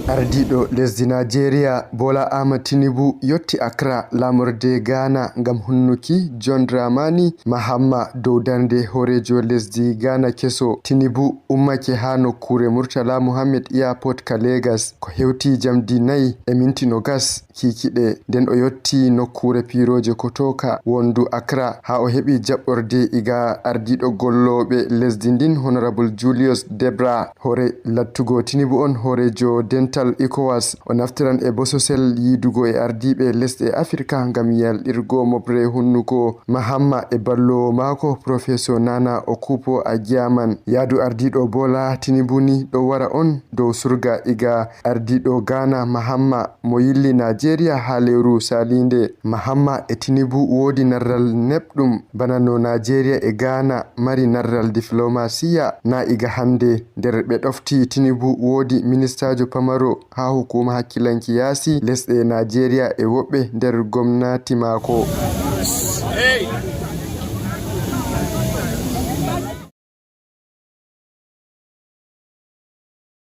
Ardiɗo lesdi Nigeria Bola Ahmed Tinubu yotti Accra, lamorde Ghana, ngam hunnuki John Dramani Mahama dow darnde horejo lesdi Ghana keso. Tinubu ummake ha nokkure Murtala Muhammed Airport ka Lagos ko hewti jamdi 4:20 kikiɗe. Nden o yotti nokkure piroje Kotoka wondu Accra ha o heɓi jaɓɓorde iga ardiɗo golloɓe lesdi ndin, Honorable Julius Debra. Hore lattugo Tinubu on horejo dental ECOWAS, o naftiran e bososel yidugo e ardiɓe lesɗe Africa ngam yalɗirgo mobre hunnuko Mahamma e ballowo mako, Professeur Nana Akufo Agyeman. Yaadu ardiɗo Bola Tinubu ni ɗo wara on dow surga iga ardiɗo Ghana Mahamma mo yilli Nigeria ha lewru salinde. Mahamma e Tinubu wodi narral neɓɗum bana no Nigeria e Ghana mari narral diflomasiya na iga hande. Nder ɓe ɗofti Tinubu wodi ministajo pamaro ha hukuma hakkilanki yaasi lesɗe Nigeria e woɓɓe nder gomnati mako. Hey!